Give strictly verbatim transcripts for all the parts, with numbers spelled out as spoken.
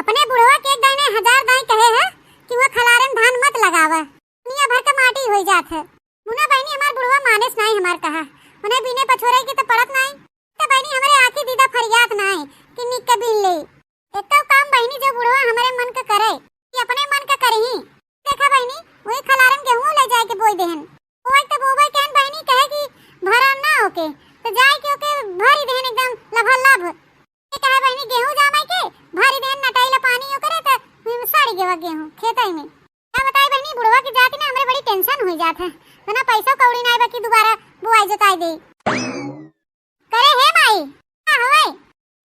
अपने बुढ़वा के एक दाईं नाहीं हजार दाईं कहे है कि वो खलारे में धान मत लगावा, दुनिया भर के माटी होइ जात है। मुना बहिनी, हमार बुढ़वा मानेस नाहीं हमार कहा, उन्हें बिने पछोरे के तो पड़त नाहीं। तो बहिनी, हमरे आँखी दीदा फरियात नाहीं कि निक के बीन ले। एक तो काम बहिनी, जो बुढ़वा हमरे मन के करे कि अपने मन के करही। देखा बहिनी, वही खलारे में गेहूं ले जाए के बोई देहन। बोए तो बोबे कहन बहिनी, कहे कि भरा ना होके, तो जाए के ओके भरी देहन एकदम लभालब। ये कहे बहिनी, गेहूं जामे के भरी देहन, नटाई ला पानी ओकरे, तो हुई में सड़ गेवा गेहूं खेतई में। का बताई बहिनी, बुढ़वा की जाति ना हमरे बड़ी tension हुई जात है, तो ना पैसा कौड़ी ना आए, बाकी दोबारा बुआई जोताई दे। करे हे माई, का होए?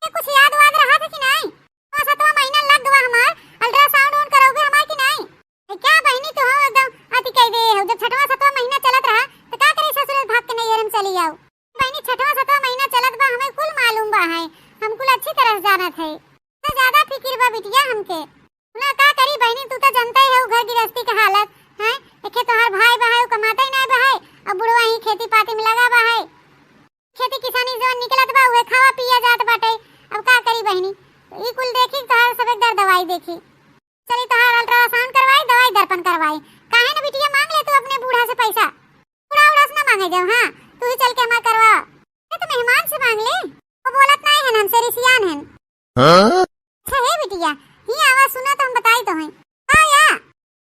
ये कुछ याद वाद रहा था कि नाहीं? पाँच सतवा महीना लग गवा हमार, ultrasound उन करौगे हमार कि नाहीं? ए, क्या बहिनी तू हो एकदम अति कह दे हो, जब छठवा सतवा महीना चलत रहा तो का करे ससुरे भाग के नैहर में चली आओ। बहिनी छठवा सतवा महीना चलत बा, हमें कुल मालूम बा है, हम कुल अच्छी तरह से जानत है। तो ज्यादा फिकिर बा बिटिया हमके। ना का करी बहिनी, तू तो जानते ही हो घर गृहस्थी के हालत है। एके तोहार भाई बा है, वो कमाते ही ना बा है, अब बुढ़वा ही खेती पाती में लगा बा है। खेती किसानी जवन निकलत बा, उहे खावा पिया जात बाटे। अब का करी बहिनी, ई कुल देखी, तोहार सब एक दर दवाई देखी। चली, तोहार ultrasound करवाई, दवाई दर्पण करवाई। काहे न बिटिया, मांग ले तू अपने बूढ़ा से पैसा। बूढ़ा उड़ा से ना मांगे जाओ, हाँ, तू ही चल के हमार करवा। अरे, तो मेहमान से मांग ले, वो बोलत नाहीं हन, हमसे रिसियान हन। हाँ? अच्छा हे बिटिया, ही आवा, सुना तो हम बताई तो हैं। हाँ या,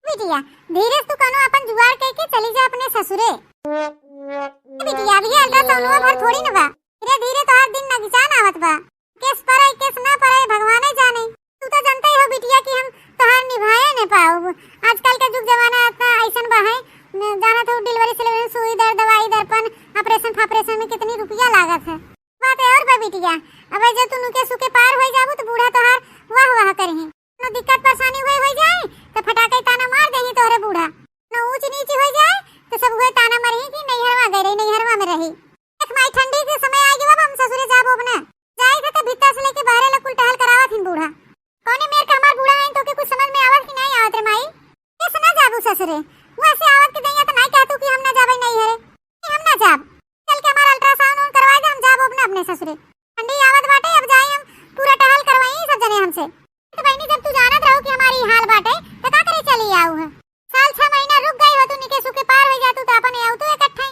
बिटिया, धीरे से तू कौनो अपन जुगाड़ कइके चली जा अपने ससुरे। ए बिटिया, अभी ultrasound भर थोड़ी न बा। धीरे धीरे तोहार दिन नगीचान आवत बा। केस परे, केस ना परे, भगवाने जाने। तू तो जानते ही हो बिटिया कि हम तोहार निभाए न पाउब। आजकल के जुग जमाना इतना अइसन बा है, न जानत हो delivery सिलेवरी, सुई दर, दवाई दर्पण, operation फापरेशन में कितनी रुपया लागत है। बात और बा बिटिया, अब जब तू नुके सुके पार होइ जाबू तो बूढ़ा तोहार वाह वाह करही। कोनो दिक्कत परेशानी हुए होइ जाए तो फटाके ताना मार देही तोहरे बूढ़ा। कोनो ऊंच नीच होइ जाए तो सब हुए ताना मरही कि नैहरवा गए रही, नैहरवा में रही। देख माई, ठंडी के समय आ गया, अब हम ससुरे जाबो अब ना। जाए थे तो भीतर से लेके बाहरे ले कुल टहल करावत हिन बूढ़ा। कौने मेर का हमार बूढ़ा है, तोके कुछ समझ में आवत कि नाहीं आवत रे माई? कैसे ना जाबू ससुरे? वैसे आवत के दैया तो नाहीं कहतू कि हम ना जाबे नैहरे। कि हम ना जाब। चल के हमार ultrasound उन करवाए दे, हम जाबो अपने, अपने ससुरे। ठंडी आवत बाटे, अब जाई हम पूरा टहल करवाई सब जने हमसे। तो बहिनी, जब तू जानत रहो कि हमारी हाल बाटे, तो का करे चली आऊ है? साल छह महीना रुक गई हो तू, निके सुके पार हो जा तू, तो अपन आऊ तू इकट्ठे।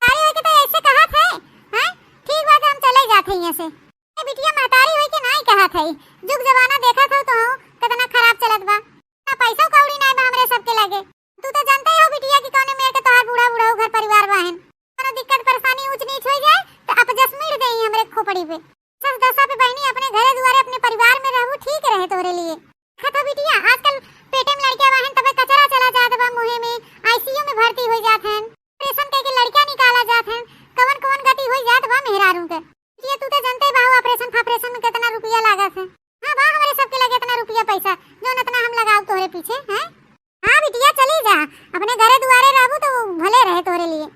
सारी होके तो ऐसे कहा थे, हैं? ठीक बात, हम चले जाते हैं यहाँ से। ए बिटिया, महतारी होई के नाई कहा थे, जुग जमाना देखा था तो कितना खराब चलत बा। ना पैसा कौड़ी नाई बा हमरे सबके लगे। तू तो जानते हो बिटिया कि कौने मेर के तोहार बूढ़ा बूढ़ा घर परिवार बाहेन। कोनो दिक्कत परेशानी ऊंच नीच हो जाए तो अपजस मिट देई हमरे खोपड़ी पे। सस दसा पे बहिनी अपने घरे दुआरे अपने परिवार में रहबू ठीक रहे तोहरे लिए। देखत हो बिटिया, आजकल पेटे में लड़कियां बाहेन तबे कचरा चला जात बा मुंहे में, आईसीयू में भर्ती हो जात हन, ऑपरेशन करके लड़कियां निकाला जात हन, कवन कवन गति हो जात बा मेहरारू के। बिटिया तू तो जानते बाहू ऑपरेशन फापरेशन में कितना रुपया लागत है। हाँ बा हमरे सबके लगे इतना रुपया पैसा, जौन इतना हम लगाओ तोहरे पीछे हैं। हाँ बिटिया चली जा, अपने घरे दुआरे रहबू तो भले रहे तोहरे लिए।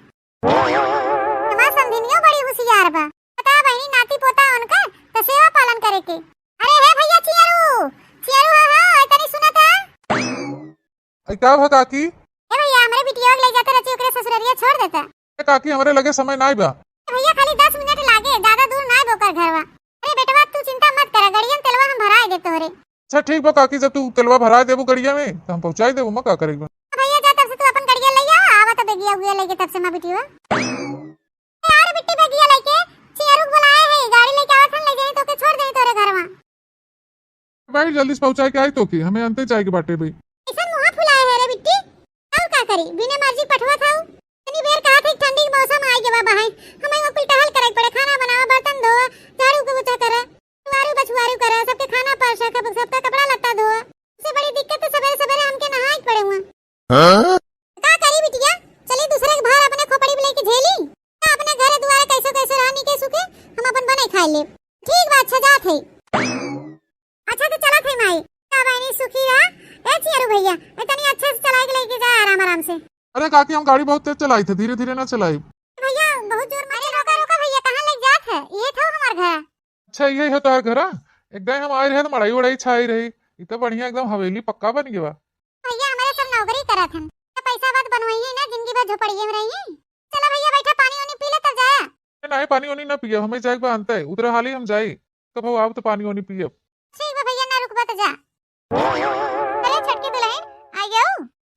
हमार समधिनियो बड़ी होशियार बा। बता बहिनी, नाती पोता उनकर त सेवा पालन करे के। अरे हे भैया चियरू, चियरू हो, हो, ए तनी सुनत है। अरे का भा काकी? ए भैया, हमरे बिटिया के ले जाते रची ओकरे ससुररिया छोड़ देता। ए काकी, हमरे लगे समय नाई बा। ए भैया, खाली दस मिनट लागे, ज्यादा दूर नाई बा ओकर घरवा। अरे बेटवा, तू चिंता मत करा, गड़िया में तेलवा हम भराए दे तोहरे। अच्छा ठीक बा काकी, जब तू तेलवा भराए देबू गड़िया में, तो हम पहुँचाई देबू, मैं का करेक बा। भैया जा, तब से तू अपन गड़िया ले आवा, आवा तो बेगिया उगिया लेके तब से मैं बिटिया। ए, अरे बिट्टी बेगिया लेके, चियरू के बुलाए है, गाड़ी लेके आवत हन, ले जाई तोके छोड़ देई तोरे घरवा। भाई जल्दी से पहुँचाए के आई तोके, हमें अंते जाए के बाटे भाई। ऐसा मुँह फुलाए है रे बिट्टी, और का करी, बिना मर्जी पठवा था। इतनी बेर कहा थे ठंडी के मौसम आए के बा भाई, हमें वो कुल टहल करे के पड़े, खाना बनावा, बर्तन धोवा, झाड़ू पोछा करे, दुआरू बछुआरू करे, सबके खाना परसा, सबका कपड़ा लत्ता धोवा। सबसे बड़ी दिक्कत तो सवेरे सवेरे हमके नहाए के पड़े हुआ। हाँ? का करी बिटिया, चली दूसरे के भार अपने खोपड़ी पे लेके झेली। का अपने घरे दुआरे कैसे कैसे रहा निके सुखे, हम अपन बने खाए ले। ठीक बा, अच्छा जात है। अच्छा तो चलत है माई। का बहिनी सुखी रहा। ए चियरू भैया, ए तनी अच्छे से चलाए के लेके जा आराम आराम से। अरे काकी, हम गाड़ी बहुत तेज चलाई थे, धीरे धीरे ना चलाई। भैया बहुत जोर में। अरे रोका रोका भैया, कहाँ ले जात है? ये था हमार घर। अच्छा, यही है तोहार घरा? एक दाई हम आए रहे तो मड़ई उड़ई छाई रही। इ तो बढ़िया एकदम हवेली पक्का बन गया बा। भैया, हमारे सब नौकरी करत हन। तो पैसा बात बनवाइए ना, जिंदगी भर झोपड़िए में रहिए। चला भैया, बैठा, पानी वानी पी ले तब जाया। ए, नहीं, पानी वानी ना पियब, हमें जाए के बा अंते। उतरे हाली हम जाई। कब हो आब तो पानी वानी पियब। ठीक बा भैया, ना रुकबा तो जा। अरे छोटकी दुलहिन, आइ गउ?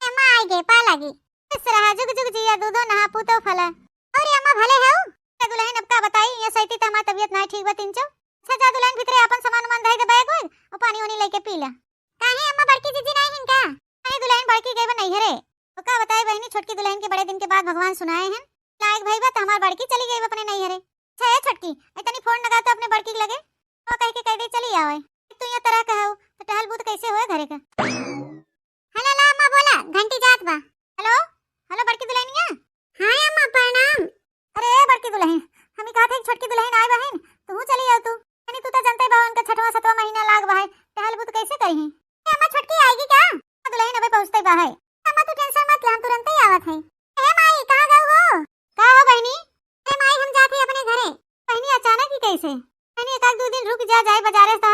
अम्मा आइ गए, पाँय लागी। खुस रहा, जुग जुग जिया, दूधो नहा पूतो फला। अउर अम्मा भले हउ? ए दुलहिन अब का बताई, ये सइती त हमार तबियत नाहीं ठीक बा तिनचउ। अच्छा जा दुलहिन भितरे आपन सामान उमान धइ दे बैग वैग, अउर पानी उनी लइके पी ला। काहे अम्मा बड़की जिज्जी नाहीं हिन का? अरे दुलहिन बड़की गइ बा नइहरे। अउ का बताई बहिनी, छोटकी दुलहिन के बड़े दिन के बाद भगवान सुनाए हैं। लायक भइ बा त हमार बड़की चली गइ बा अपने नइहरे। अच्छा ए छोटकी, ए तनी फोन लगा तो अपने बड़की के लगे। अउ कहिके कहि दे चली आवइ। तू ये तरह कहउ त टहल बूत कइसे होए घरे का? हेलो, ला अम्मा बोला, घंटी जात बा। हेलो, हेलो बड़की दुलहिनिया। हाँ अम्मा प्रणाम। अरे बड़की दुलहिन, हम ई कहत है कि छोटकी दुलहिन आइ बहिन, तू चली आउ तू। तनी तू त जनते बा उनका छठवाँ सतवाँ महीना लाग बा है, टहल बूत कइसे करिहीं? ए अम्मा छोटकी आइगी का? दुलहिन अबे पहुँचते बा है। अम्मा तू टेंशन मत ले, हम तुरंते ही आवत है। ए माई, कहाँ गउ हो? का हो बहिनी? ए माई, हम जात ही अपने घरे। बहिनी अचानक ही कइसे? बहिनी एक आध दू दिन रुक जा, जाए बजारे से,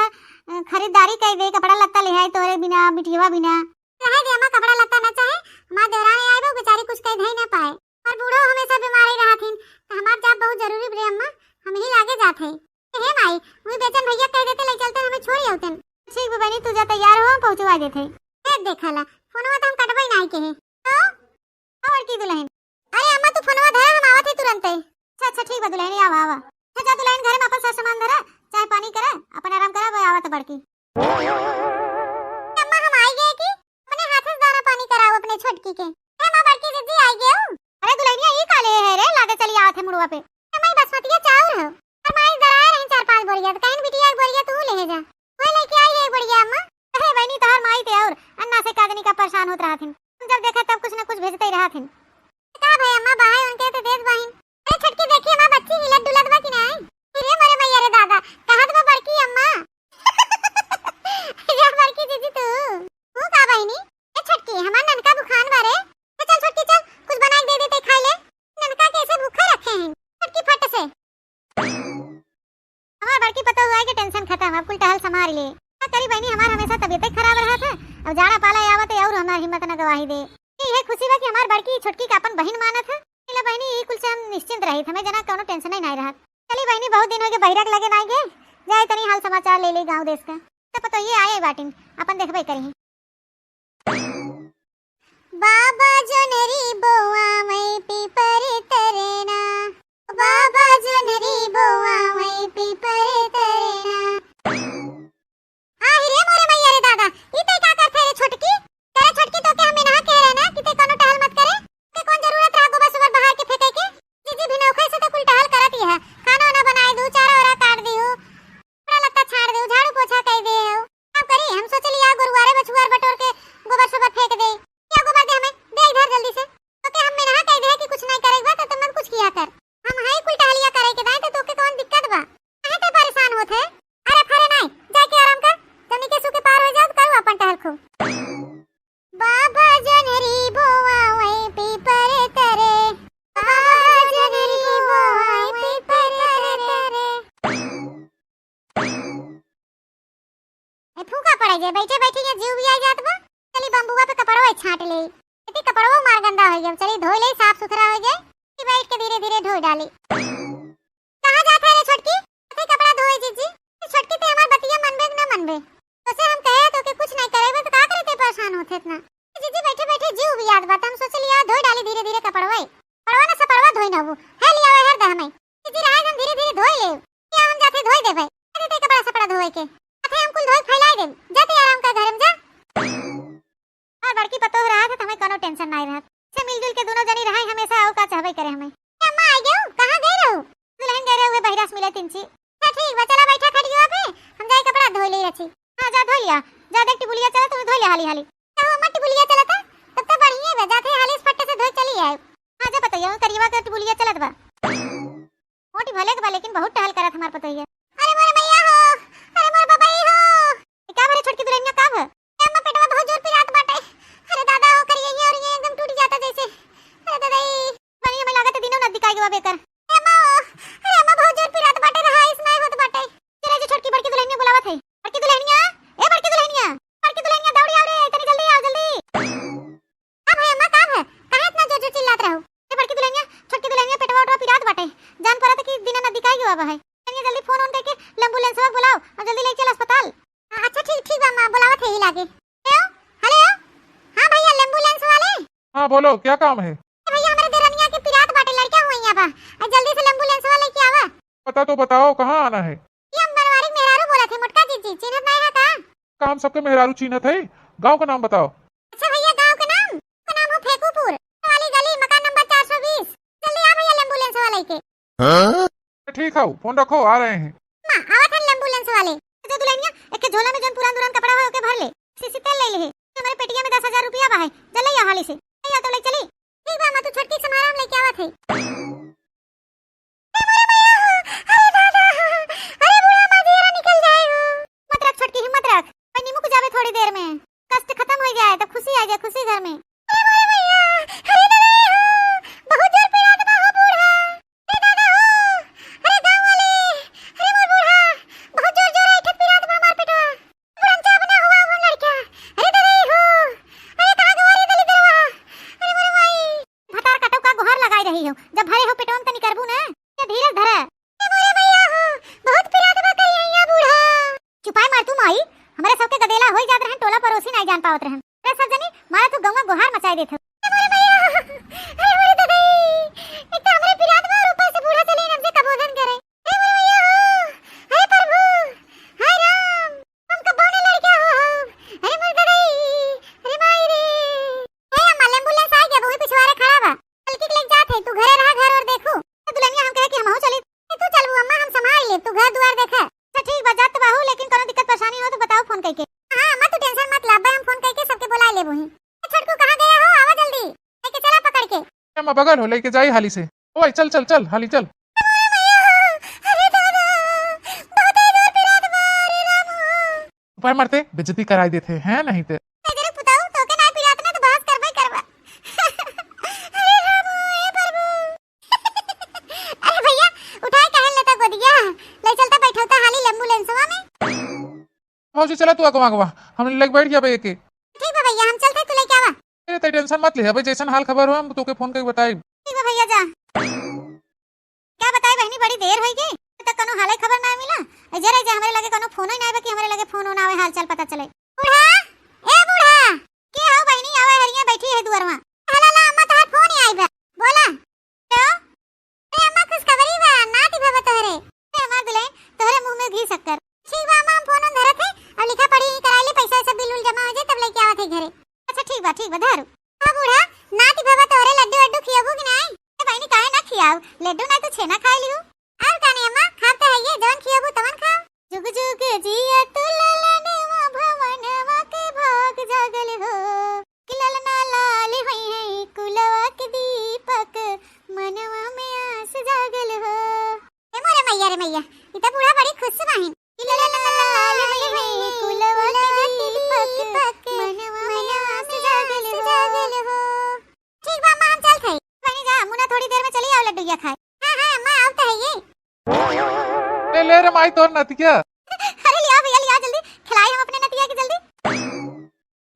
अ, खरीदारी कइ दे, कपड़ा लत्ता लिहाई तोहरे बिना, बिटियवा बिना। रहे दे अम्मा, कपड़ा लत्ता न चाहे, हमार देवरानी आए बा, बेचारी कुछ कइ धइ न पाए। अउर बूढ़ो हमेसा बीमार ही रहत हिन, त हमार जाब बहुत जरूरी बा रे अम्मा, हम ही लागे जात है। ए हे माई, वही बेचन भइया कहि देते लइ चलते हमें छोड़ि अउतन। ठीक बा बहिनी, तू जा तैयार हो, हम पहुँचवा देत है। ए देखा ला, फोनवा त हम कटबइ नाहीं के है। तो हाँ बड़की दुलहिन। अरे अम्मा तू फोनवा धरा, हम आवत ही तुरंते। अच्छा अच्छा ठीक बा दुलहिन, आवा आवा। अच्छा जा दुलहिन घरे में आपन सार सामान धरा, चाय पानी करा, आपन आराम करा, वो आवत बड़की। अम्मा हम आइ गए कि अपने हाथे से दाना पानी कराउ अपने छोटकी के। हे माँ बड़की जिज्जी आइ गए हो। अरे दुलहिनिया ई का ले है रे, लादे चली आवत है मुड़वा पे। ए माई बसमतिया चाउर हो। अउर माई दराए रही चार पाँच बोरिया, त कहिन बिटिया एक बोरिया तू लेहे जा। वही लइके आई है एक बोरिया अम्मा। अरे बहिनी तोहार माई ते अउर अन्ना से काजनी का परेशान होत रहत हिन। जब देखा तब कुछ न कुछ भेजते ही रहत हिन। का भई अम्मा, बाहे उनके तो देत बाहिन। अरे छोटकी देखी अम्मा, बच्ची हिलत डुलत बा कि नाहीं? अरे मोरे मैया रे दादा, कहत बा बड़की अम्मा। या बड़की जीजी तू। तू का बहिनी? ए छोटकी, हमार ननका भुखान बा रे। ए चल छोटकी चल, कुछ बनाइ के दे देते खाइ ले। ननका कइसे भूखा रखे हैं? छोटकी फट से। हमार बड़की पतोहू आइ के टेंशन खतम, अब कुल टहल संभार ले। का करी बहिनी, हमार हमेसा तबियते खराब रहत है, अब जाड़ा पाला आवत है अउर हमार हिम्मत न गवाही दे। ये खुशी बा कि हमार बड़की छोटकी का आपन बहिन मानत है। इला बहिनी, ई कुल से हम निश्चिंत रहित, हमें जना कउनो टेंशन ही नाहीं रहत। चली बहिनी, बहुत दिन होइ गए बहिरा के लगे नाहीं गए, जाए तनी हाल समाचार ले ले गाँव देश का। त पतोहिए आए बाटिन, आपन देखबे करिहीं। बाबा जोनरी बोआ मैं पीपर तरेना, बाबा जोनरी बोआ मैं पीपर तरेना। आहि रे मोरे मैया रे दादा, ई तै का करत है रे छोटकी? अरे छोटकी तोके हम इनहा कहे रहे ना कि तै कउनो टहल मत करे। तोके कउन जरूरत रहा गोबर सोबर बहार के फेंके के? जीजी भी नौखे से तो कुल टहल करत ही है, खाना वाना बनाइ दू, चारा वारा काट दिहू। कपड़ा लत्ता छाड़ देउ, झाड़ू पोछा कइ देउ। का करी, हम सोचली या गुरुवारे बछुआर बटोर के गोबर सोबर फेंक देइ। या गोबर दे हमें, दे इधर जल्दी से। तोके हम मेनहा कइ दे कि कुछ नाहीं करे के बा, त तुम कुछ किया कर। हम हई कुल टहलिया करे के दाई, त तोके कउन दिक्कत बा? काहे ते परेशान होत है? अरे फरे नाहीं, जाके आराम कर। जब निके सुके पार होइ जाउ, त करू आपन टहल खूब। बाबा जोनरी बोआ वही पीपर तरे। बाबा जोनरी बोआ वही पीपर तरे। ए फूका पड़े जे, बैठे बैठे ये जीव भी आ जात बा। चली बम्बुआ पे कपड़वा छाँट ले। इतनी कपड़वा मार गंदा होइ गया, चली धोइ ले, साफ सुथरा होइ जाए। कि बैठ के धीरे धीरे धोइ डाली। कहाँ जात है रे छोटकी? कथे कपड़ा धोए जीजी। ए छोटकी ते हमार बतिया मनबे कि ना मनबे? तोसे हम कहे तोके कुछ नाहीं करे बे त का करे ते परेशान होत है इतना? ए जीजी बैठे बैठे जीव भी याद बात हम सोचली या धोए डाली धीरे धीरे कपड़वे। कपड़वा ना सपड़वा धोई ना वो। है लिया वहर दे हमें। जीजी रहे हम धीरे धीरे धोए ले। या हम जाते धोए देबे। अरे ते कपड़ा सपड़ा धोए के। अथे हम कुल धोए फैलाए देब। जाते आराम कर घरे में जा। अउर बड़की पतोह रहत है, त हमें कउनो टेंशन नाहीं रहत। अच्छा, मिलजुल के दुनो जनी रहइ हमेसा, अउर का चाहबे करे हमें। ए अम्मा, आइ गयो? कहाँ गइ रहू? दुलहिन गइ रहे हुए बहिरा से मिले तिनची। अच्छा, ठीक बा, चला बैठा खटिया पे, हम जाइ कपड़ा धोइ लेइ अच्छी। हाँ, जा धोइ लिया। जा देख टिबुलिया चला, तू धोइ ले हाली हाली। कहो अम्मा, टिबुलिया चलता? तब तो बढ़िया बा, जाते हाली से फट्टे से धोइ चली आए। हाँ, जा पतोहिया, करियवा के टिबुलिया चलत बा। मोटी भले के बा, लेकिन बहुत टहल करत हमार पतोहिया। अरे मोरे मैया हो, अरे मोर बबई हो। ए, का भरे छोटकी दुलहिनिया, का भ? ए अम्मा, पेटवा बहुत जोर पिरात बाटे। अरे दादा हो, करिया ये अउर ये एकदम टूट जाता जैसे। अरे दादा, ई पानी हमें लागत है दिनों नदी का गवा बेकर। ए अम्मा हो, अरे अम्मा, बहुत जोर पिरात बाटे, रहा, इस नाहीं होत बाटे। चला जे छोटकी बड़की दुलहिनिया बुलावत है। बड़की दुलहिनिया, ए बड़की दुलहिनिया, बड़की दुलहिनिया, दौड़ी आव रे, तनी जल्दी आव, जल्दी। का भई अम्मा, का भई? काहे इतना जोर जोर चिल्लात रहू? ए बड़की दुलहिनिया, छोटकी दुलहिनिया पेटवा उटवा पिरात बाटे। जान परत कि दिना नदी काहे गवा बा है। दुलहिनिया जल्दी फोन ओन यही लागे। हेलो, हेलो, हाँ भैया, एम्बुलेंस वाले। हाँ, बोलो, क्या काम है? ए भैया, हमरे देरनिया के पिरात बाटे, लड़का हुआ यहाँ बा। आ, जल्दी से एम्बुलेंस वाले के आवा। पता तो बताओ, कहाँ आना है? ये हम बनवारी मेहरारू बोलत है, मोटका जीजी, चिन्हत नहीं है का? काम सबके मेहरारू चिन्हत है, गाँव का नाम बताओ। अच्छा भैया, गाँव के नाम, का नाम हो फेकूपुर, वाली गली, मकान नंबर चार सौ बीस। जल्दी आ भैया, एम्बुलेंस वाले के। हाँ? ठीक है, फोन रखो, आ रहे हैं। माँ, आवत है एम्बुलेंस वाले। जो दुल्हनिया, एक के झोला में जौन पुरान दुरान कपड़ा हो, ओके भर ले। सीसी तेल ले ले। हमारे पेटिया में दस हजार रुपया बा है, जल्दी आ हाली से। ले आ तो ले चली। ठीक बा, माँ, तू छोटकी के संभारा, हम लेके आवत है। ए मोरे मैया हो, अरे दादा हो, अरे बूढ़ा माँ जियरा निकल जाए हो। मत रख छोटकी, हिम्मत रख, मैं नीमू को जावे थोड़ी देर में, कष्ट खत्म हो जाए तो खुशी आ जाए, खुशी घर में। अरे मोरे मैया, अरे दादा हो, बहुत जोर पिरात बा हो बूढ़ा। ए दादा हो, अरे गाँव वाले, अरे मोर बूढ़ा, बहुत जोर जोर ऐठत पिरात बा हमार पेटवा। बुढ़न चाप ना हुआ वो लड़का। अरे दादा हो, अरे कहाँ गवा रे दलिद्रवा, अरे मोरे माई। भतार काटो का गोहार लगाई रही हो, जब भरे हो पेटवा में तनी करबू ना, ये धीरज धरा। ए मोरे मैया हो, बहुत पिरात बा करिया बूढ़ा। चुपाई मार तू माई, हमरे सबके गदेला होई जात रहन, टोला पड़ोसी नाई जान पावत रहन। अरे सब जनी, मारा तू गौवा गोहार मचाई देत हो। ए मोरे मैया, अरे मोरे ददई, एक तो हमरे पिरात बा और ऊपर से बूढ़ा चले हमसे कबोधन करे। ए मोरे मैया हो, हे प्रभु, हाय राम, हम कबो ने लड़का हो हम। अरे मोरे ददई, अरे माई रे। हे अम्मा, एम्बुलेंस आ गया, वही पिछवारे खड़ा बा। चल के लेके जात है, तू घरे रहा, घर और देखू। तो दुल्हनिया हम कहे कि हमहू चली। ए, तू चलबू अम्मा, हम संभाल लेब, तू घर दुआर देखा। अच्छा ठीक बा, जात तो बाहू, लेकिन कोनो दिक्कत परेशानी हो तो बताओ फोन करके। हाँ अम्मा, तू टेंशन मत ला, अब्बे हम फोन करके सबके बुला लेबू ही। ए, छोटकू कहाँ गया हो, आवा जल्दी, लेके चला पकड़ के। ए अम्मा, बगल हो, लेके जाई हाली से। ओ भाई, चल चल चल, हाली चल। अरे दादा, बहुत ही जोर पिरात बा, अरे राम हो। उपाय मारते, बेइज्जती कराई देते हैं, नहीं ते। ए, जरा पुताऊ, तोके ना पिरात ना तो बहस करबे करबा। अरे राम हो, ए प्रभु। अरे भैया, उठाए काहे लेता गोदिया? ले चलता बैठौता हाली एम्बुलेंसवा में। भौजी, चला तू अगवा, अगवा। हम लेके बैठ गया भाई एके। ठीक बा भैया, हम चलते, तू लेके आवा। अरे, तै टेंशन मत ले, अबे जैसन हाल खबर हो, हम तोके फोन करके बताई। ठीक बा भैया, जा। क्या बताई बहनी, बड़ी देर होई गई, अबे तक कोनो हाल खबर ना मिला। ए, जरा जे हमरे लगे कोनो फोन ही ना आवे कि हमरे लगे फोन होना आवे, हाल चाल पता चले। बूढ़ा, ए बूढ़ा, के हो बहनी, आवा हरिया बैठी है दुआरवा। हाला ला अम्मा, तोहार फोन ही आई बा, बोला। हेलो? ए अम्मा, खुशखबरी बा, नाती भवा तोहरे। ए हमार दुल्हन, तोहरे मुंह में घी शक्कर। ठीक बा अम्मा, हम फोन उन धरत है, अब लिखा पढ़ी ही कराई ले, पैसा वैसा बिल उल जमा हो जाए, तब लेके आवत है घरे। अच्छा ठीक बा, ठीक बा, धरू। हाँ बूढ़ा, नाती भवा तोहरे लड्डू वड्डू खियाबू कि नाई? ए बहनी, काहे ना खियाऊ, लड्डू ना तो छेना खाई लिहू। और का नहीं अम्मा, खाब तो है ये, जवन खियाबू तवन खाब। जुग जुग जिया तू ललनवा भवनवा के भाग जागल हो। कि ललना लाल होई है कुलवा के दीपक, मनवा में आस जागल हो। ए मोरे मैया रे मैया, ई त बूढ़ा बड़ी खुश बाहिन। कि ललना लाल होई है कुलवा के दीपक, मनवा में आस जागल हो। ठीक बा अम्मा, हम चलत हई। बहनी जा, मुन्ना थोड़ी देर में चली आओ लड्डूया खाए। हाँ, हाँ, अम्मा, आओ तो है ये। ले, ले रे माई, तोर नतिया। अरे लिया भैया, लिया जल्दी, खिलाई हम अपने नतिया के जल्दी।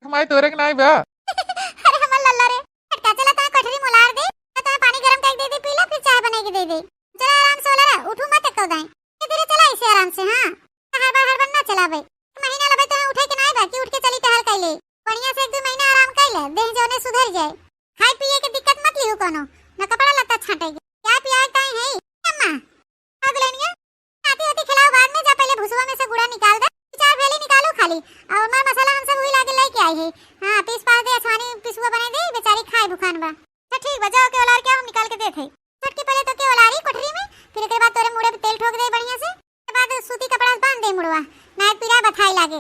माई, तोरे के नाई बा। अरे हमार लल्ला रे, फटका चला, तोहे कोठरी मोलार दे, तो तोहे पानी गरम करके दे दे, पी ला, फिर चाय बनाई के दे दे। चला आराम से होला रहा, उठू मत एको दाई। धीरे धीरे चला इसे आराम से, हाँ। हड़बड़ हड़बड़ ना चलावे। महीना लबे तोहे उठे के नाई बा कि उठ के चली टहल कैले। बढ़िया से एक दो महीना आराम कैले, देह जौने सुधर जाए। खाए पिए के दिक्कत मत लिहू कोनो, न कपड़ा लत्ता छांटे के। चाय पियाए के ताई है, अम्मा। हाँ दुल्हनिया, नाती होती खिलाओ बाद में, जा पहले भुसवा में से गुड़ा निकाल दे। चार भेली निकालो खाली, और मर मसाला हम सब वही लागे लेके आई है। हाँ, पीस पास दे, अछवानी पिसुआ बने दे, बेचारी खाए भुखान बा। अच्छा ठीक बा, जाओ के ओलार के हम निकाल के देत है। छोटकी पहले तो के ओलारी कोठरी में, फिर एकरे बाद तोरे मुड़े पे तेल ठोक दे बढ़िया से, के बाद सूती कपड़ा से बांध दे मुड़वा, नायक पीरा बथाई लागे।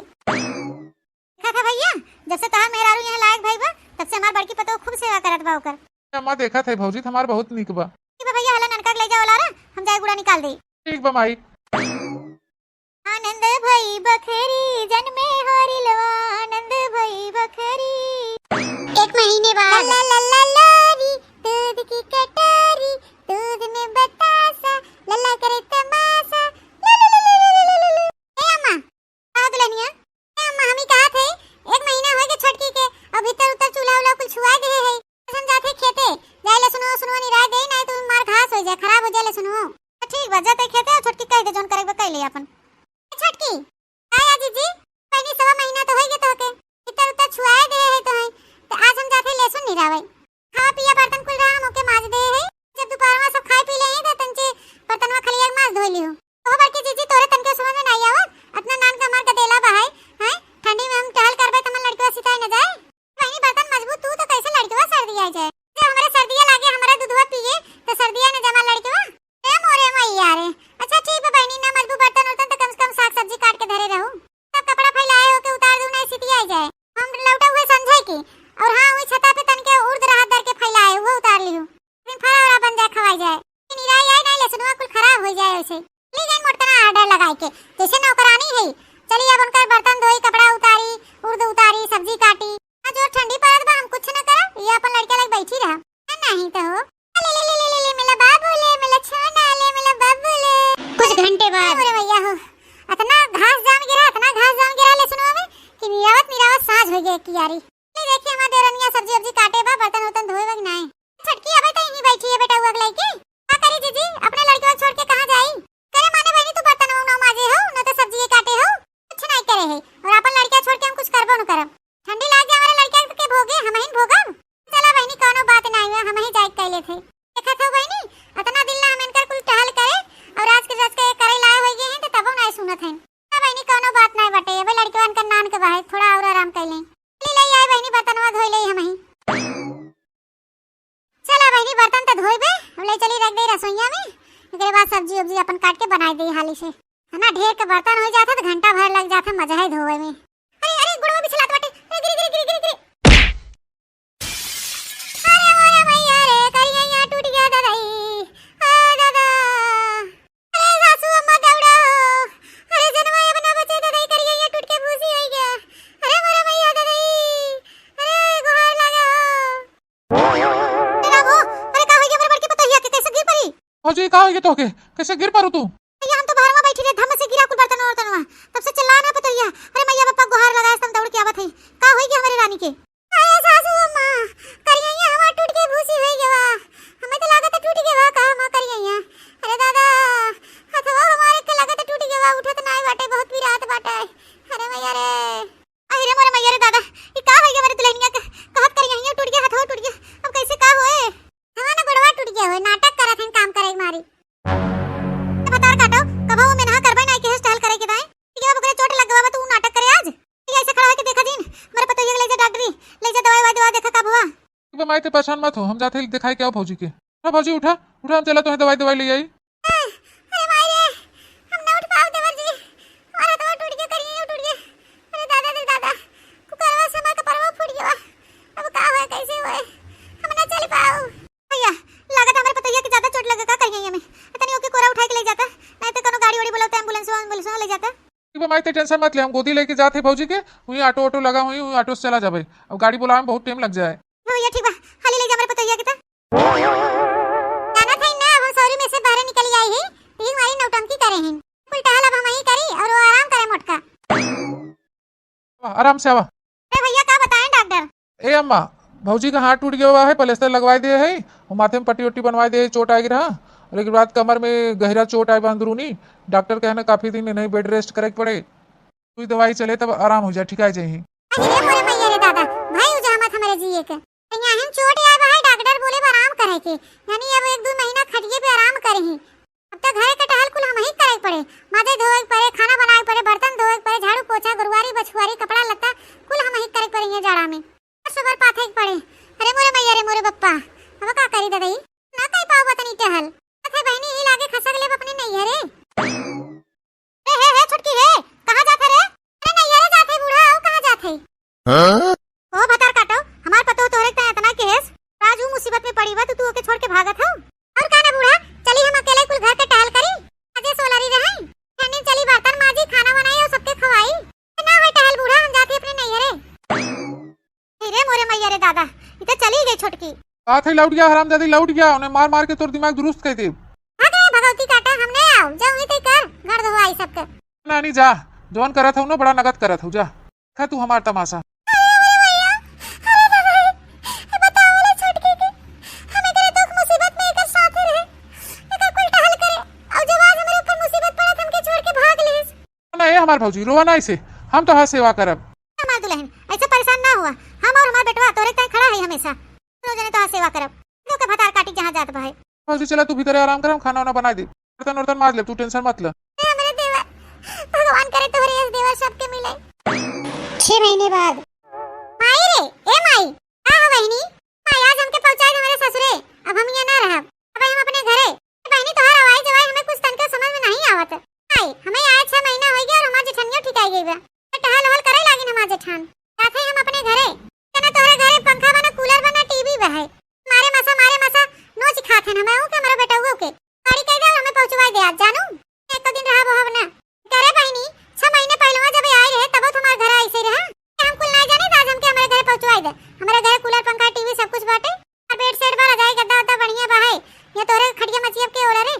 देखा था भैया, जब से तोहार मेहरारू यहाँ लायक भई बा, तब से हमार बड़की पतोह खूब सेवा करत बा ओकर। अम्मा देखत है भौजी, हमार बहुत नीक बा। ठीक बा भैया, हला ननका के ले जाओ लारा, हम जाए गुड़ा निकाल दे। ठीक बा माई। आनंद भई बखरी जन में होरिलवा, आनंद भई बखरी। एक महीने बाद। ला ला ला ला री, दूध की कटोरी, दूध में बतासा, लल्ला करे तमाशा, ला ला ला ला ला ला ला। ए अम्मा, का दुल्हनिया? ए अम्मा, हम ही कहा थे, एक महीना होए के छोटकी के, अब भीतर उतर चूल्हा उल्हा कुल छुआ दे है। हम जाते खेते, जाए ले सुनो, सुनो निराय दे, नहीं तो मार घास हो जाए, खराब हो जाए ले सुनो। तो ठीक बा, जाते खेते और छोटकी कह दे, जोन करे बा कह ले अपन। ए छोटकी, का या जीजी? पहली सवा महीना तो होई गए तोहके। आवे। खावा पिया बर्तन कुल रहा, हम ओके माज दे है। जब दोपहरवा सब खाए पी ले हैं, तो तनचे बर्तनवा खलिया के माज धोई लियो। ओ बड़की जीजी, तोरे तनके समझ में नाई आवत, अतना नान का हमार गदेला बहाए, हैं? ठंडी में हम टहल करबे, त हमार लड़कवा सिताई न जाए। बहिनी, बर्तन मजबूत तू, तो कैसे लड़कवा सर्दी आ जाए? जब हमरे सर्दिया लागे, हमरा दूधवा पिए, तो सर्दिया न जमा लड़कवा। ए मोरे मैया रे। अच्छा ठीक बा बहिनी, ना मजबू बर्तन उर्तन, तो कम से कम साग सब्जी काट के धरे रहू। सब कपड़ा फैलाए हो के उतार दू, नहीं सितिया जाए। हम लौटा हुए समझे की। और हाँ, वही छता पे तनके उर्द रहा दर के फैलाए, वो उतार लियो। फिर फरा वरा बन जाए, खवाई जाए। निराई आई नहीं, लहसुनवा कुल खराब हो जाए वैसे। ले जाए मोटकना order लगाए के, जैसे नौकरानी है। चली अब उनकर बर्तन धोई, कपड़ा उतारी, उर्द उतारी, सब्जी काटी। आज और ठंडी पड़त बा, हम कुछ न करब, ये अपन लड़का लग बैठी रह। नहीं तो हो। ले, ले, ले, ले, ले, ले, मेला बाबू, ले, मेला छोना, ले, मेला बाबू, ले। कुछ घंटे बाद। अरे भैया हो, इतना घास जाम गिरा, इतना घास जाम गिरा लहसुनवा में कि निरावत निरावत साँझ हो गया कियारी। ले देखिए, हमार देवरनिया सब्जी वब्जी काटे बा, बर्तन उर्तन धोए बा कि नाई? छोटकी अबे तो यहीं बैठी है बेटा, हुआ के लइके। का करी जीजी, अपने लड़कवा छोड़ के कहाँ जाई? करे माने बहनी, तू बर्तन ना माजे हो, ना तो सब्जी काटे हो, कुछ नहीं करे है। और अपन लड़का छोड़ के हम कुछ करबो न करब। ठंडी लाग जाए हमारे लड़का के भोगे, हम ही भोगब। चला बहनी, कौनो बात नहीं हुआ, हम ही जाए कैले थे। देखत हो बहनी, इतना दिन ला हम इनकर कुल टहल करे और आज के रच के करे लाए हो गए हैं, तो तबो नहीं सुनत हैं। ना बहनी, कौनो बात नहीं बटे, अबे लड़कवा इनकर नान के बाहर थोड़ा और आराम कर लें। ले, ले आए बहनी, बर्तनवा धोई ले हम ही। चला बहिनी, बर्तन त धोइबे, अब ले चली रख दे रसोइया में। एकरे बाद सब्जी उब्जी अपन काट के बनाई दे हाली से। है ना, ढेर के बर्तन हो जात है तो घंटा भर लग जात है मजा है धोवे में। अरे, अरे, गुड़वा बिछलात बाटे। अरे, गिरी, गिरी, गिरी, गिरी, गिरी। अरे, अरे, भैया रे, करिया टूट गया दादाई। आ, दादा। अरे, सासू अम्मा दौड़ा हो। अरे, जनवा अब ना बचे दादाई, करिया टूट के भूसी हो गया। अरे, मोरा भैया दादाई। अरे, गुहार लगा हो। ए बाबू, अरे का होइगे हमरे बड़की पतोहिया के, कैसे गिर पड़ी? भौजी, का होइगे तोहके? कैसे गिर पड़ू तू? भैया, हम तो बाहरवा बैठी रहे, धम से गिरा कुल बर्तन वर्तनवा। तब से चिल्ला ना पतोहिया। अरे मैया बापा गुहार लगाए, हम दौड़ के आवत हई। का होइगे हमरे रानी के? अरे सासू अम्मा, करिया हमार टूट के भूसी होइगे बा। हमें तो लागत है टूट के बा का हमार करिया। अरे दादा, हथवा हमारे के लागत है टूट के बा, उठत नाई बाटे, बहुत पिरात बाटे। अरे मैया रे। अहि रे मोरे मैया रे दादा, ई का होइगे हमरे दुल्हनिया के? कहत करिया हियो टूट गया, हथवा टूट गया, अब कैसे का होए? हमार ना गोड़वा टूट गया होए, नाटक करत हन काम करे के मारी। ए भतार काटो, कबो वो मेनहा करबे नाई के टहल करे के दाएं। ठीक है, अब ओकरे चोट लग गवा बा, तू नाटक करे आज। ठीक है, ऐसे खड़ा होके देखा जिन, हमरे पतोहिया के ले जा डॉक्टरी, ले जा दवाई ववाई दवा, देखा का भवा। ठीक बा माई, ते परेशान मत हो, हम जाते ही दिखाई के आओ भौजी के। उठा भौजी, उठा, उठा, हम चला तोहे दवाई दवाई ले आई। अरे माई रे, हम ना उठ पाओ देवर जी, हमार हथवा टूट गया, करिया टूट गया। अरे दादा रे दादा, कुकरवा से हमार कपड़वा फूट गया। अब का होए, कैसे होए, हम ना चल पाओ। भैया, लागत हमरे पतोहिया के ज्यादा चोट लगे का करिया में। तनी ओके कोरा उठाई के ले जाता, नहीं तो कोनो गाड़ी वाड़ी बुलाओ, एम्बुलेंस एम्बुलेंस ले जाता। ठीक बा माई, ते टेंशन मत ले, हम गोदी लेके जात है भौजी के, वहीं ऑटो ऑटो लगा हुई, वहीं ऑटो से चला जाबे। अब गाड़ी बुलावे में बहुत टाइम लग जाए। भैया ठीक बा, हाली ले जा हमरे पतोहिया के त। जाना था ना, हम सौरी में से बाहर निकल आई ही, यही हमारी नौटंकी करे हैं। कुल टहल अब हम ही करी और वो आराम करे मोटका। आराम से आवा। अरे भैया, का बताएं डॉक्टर? ए अम्मा, भौजी का हाथ टूट गया हुआ है, प्लास्टर लगवाई दे है, वो माथे में पट्टी वट्टी बनवाई दे है, चोट आएगी रहा, और एक रात कमर में गहरा चोट आए बा अंदरूनी। डॉक्टर कहना काफी दिन इन्हें बेड रेस्ट करे के पड़े, सुई दवाई चले तब आराम हो जाए, ठीक आ जाए। अरे मोरे मैया रे दादा, भाई उजामत हमारे जिए के। यहाँ हम चोट आए बा है, डॉक्टर बोले बा आराम करे के, यानी अब एक दो महीना खटिए पे आराम करे ही। अब तो घरे के टहल कुल हमही करे के पड़े, माजे धोए के पड़े, खाना बनाए के पड़े, बर्तन धोए के पड़े, झाड़ू पोछा, गोरुआरी बछुआरी, कपड़ा लत्ता कुल हमही करे के पड़े ये जाड़ा में। सुबर पाथे के पड़े। अरे मोरे मैया रे मोरे बप्पा, अब का करी ददई, ना कई पाओ बतनी टहल। अथे बहनी ही लागे खसक लेब अपने नैहरे। ए हे हे छोटकी रे, कहाँ जात है रे? अरे नैहरे जात है बूढ़ा, और कहाँ जात है? हाँ? ओ भतार काटो, हमार पतोह तोहरे के इतना केस, आज ऊ मुसीबत में पड़ी बा, तू, तू ओके छोड़ के भागत हो। और का ना बूढ़ा, चली हम अकेले कुल घर के टहल करी। अजे सोलरी रहई, ठंडी में चली बर्तन माजी, खाना बनाई और सबके खवाई। ना होई टहल बूढ़ा, हम जाते अपने नैहरे। हे रे मोरे मैया रे दादा, ई तो चली गई छोटकी। का थे लौट गया हरामजादी, लौट गया, उन्हें मार मार के तोर दिमाग दुरुस्त कर दे। भाग रे भगवती काटा, हम नहीं आओ, जाओ वहीं ते कर, घर धोआई सबके। नानी जा, जौन करत हूँ ना, बड़ा नगद करत हूँ, जा। खा तू हमार तमाशा। अरे, अरे भैया, अरे दादा, ए बताओ वाला छोटकी के, हम एकरे दुख मुसीबत में एकर साथे रहे, एकर कुल टहल करे, और जब आज हमरे ऊपर मुसीबत पड़त, हमके छोड़ के भाग लेस। ना, ए हमार भौजी, रोवा ना ऐसे, हम तोहार सेवा करब। हमार दुल्हन, ऐसे परेशान ना हुआ, हम और हमार बेटवा तोरे ताई खड़ा है हमेशा। दोनों जने तोहार सेवा करब। तो के भतार काटी जहाँ जात बा है। भौजी, चला तू भीतरे आराम कर, हम खाना वाना बनाइ दे। बर्तन उर्तन माज ले, तू tension मत ले। ए, हमरे देवर, भगवान करे तोहरे यस देवर सबके मिले। छह महीने बाद। माई रे, ए माई, का हो बहिनी? माई, आज हमके पहुँचाइ दे हमरे ससुरे, अब हम यहाँ ना रहब, अब हम अपने घरे। बहिनी, तोहार आवाज जवाई हमें कुछ तनके समझ में नहीं आवत। माई, हमें आए छह महीना होइ गया और हमार जेठनियो ठिकाई गई बा। टहल वहल करे लागिन हमार जेठान। जात है हम अपने घरे। ना तोहरे घरे पंखा बा, ना कूलर बा, ना टीवी बा है। मारे मसा, मारे मसा नोच खात है हमें, ऊ के हमारे बेटउओ के। गाड़ी कह दे और हमें पहुँचवाइ दे आज, जानू। एक तो दिन रहा वो ना। करे बहिनी, छह महीने पहलवा जब आए रहे, तब तो हमार घर ऐसे रहा। हम कुल नहीं जाने, आज हमके हमारे घरे पहुँचवाइ दे। हमारे घरे कूलर, पंखा, टीवी सब कुछ बाटे। और बेड सेट बा, रजाई, गद्दा, उद्दा बढ़िया बा है। ये तोहरे खटिया मचियब के ओढ़ा रे।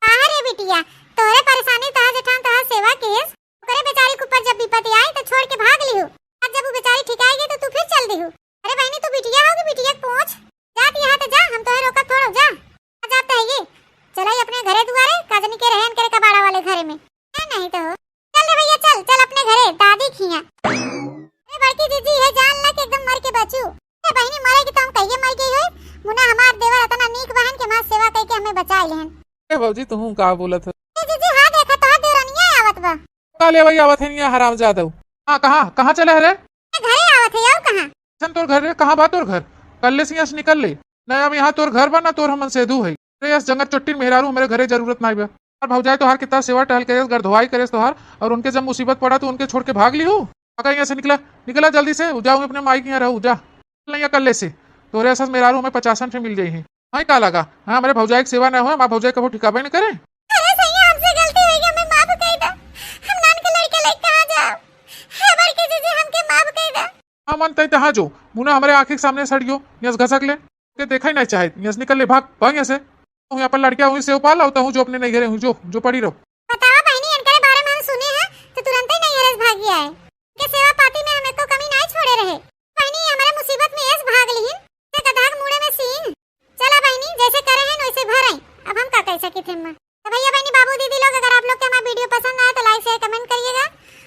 काहे रे बिटिया, तोहरे परेशानी, तोहार जेठान तोहार सेवा केस, ओकरे बेचारी के ऊपर जब विपत्ति आई तो छोड़ के भाग लिहू। आज जब वो बेचारी ठिकाई गई तो तू फिर चल दिहू। अरे बहिनी, तू बिटिया हो कि बिटिया के पोंछ? जा तू यहाँ तो जा, हम तोहे रोकब थोड़ो, जा। आ जात है ये, चला ही अपने घरे दुआरे, का जनी के रहन करे कबाड़ा वाले घरे में। है नहीं तो हो। चल रे भैया, चल, चल अपने घरे, दादी खिया। अरे बड़की जीजी, ये जान ला कि एकदम मर के बचू। ए बहिनी, मरे की तो हम कहिए मर गई हो। मुना हमार देवर अतना नीक बहन के हमार सेवा कई के हमें बचाई लेहन। ए भौजी, तू का बोलत है? ए जीजी, हाँ देखा, तोहर देवरनिया आवत बा। का ले भाई आवत है निया हरामजादा। हाँ, कहाँ, कहाँ चले है रे? ए घरे आवत है, और कहाँ? चल तोर घर रे, कहाँ बा तोर घर? कल्ले से यहाँ से निकल ले। ना अब यहाँ तोर घर बा, ना तोर हमन सेधु है। रे यस जंगत चट्टिन मेहरारू हमरे घरे जरूरत नाई बा। और भौजाई तोहार कितना सेवा टहल करेस, गरधवाई करेस तोहार, और उनके जब मुसीबत पड़ा तो उनके छोड़ के भाग ली हो। पका यहाँ से निकला, निकला जल्दी से, जाऊँ अपने माई के यहाँ रहू, जा। नहीं कल्ले से, तोरे ऐसा मेहरारू हमें पचासन से मिल जाई है। हाँ, का लगा? हाँ, हमरे भौजाई के सेवा ना हो, हमार भौजाई कबो ठिकाबे न करे। अरे सैया, हमसे गलती होइ गई, हमें माफ कई दा। हम नान के लड़के लेके कहाँ जाओ? हे बड़की जीजी, हमके माफ कई दा। हाँ, मन तय तहाँ जो, मुना हमरे आँखी के सामने सड़ गयो, यस घसक ले। के देखा ही नहीं चाहे, यस निकल ले, भाग, भाग यहाँ से। तू अपन लड़किया हुई से उपाल आओ, तहूँ जो अपने नहीं घरे हुई, जो, जो पड़ी रहो। बतावा बहिनी, इनकरे बारे में हम सुने हैं, तो तुरंत ही नहीं हरस भागी आए। के सेवा पाती में हम एको कमी नहीं छोड़े रहे। बहिनी, हमरे मुसीबत में एस भाग लिहिन, से गधा के मुड़े में सींग। चला बहिनी, जैसे करे हैं वैसे भर आई। अब हम का कह सकी थे माँ। तो भैया बहिनी, बाबू दीदी लोग, अगर आप लोग के हमारा वीडियो पसंद आए तो like, share, comment करिएगा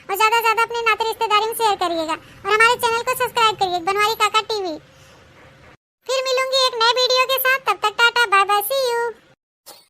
और ज्यादा से ज्यादा अपने नाते रिश्तेदारी में share करिएगा और हमारे channel को subscribe करिए। बनवारी का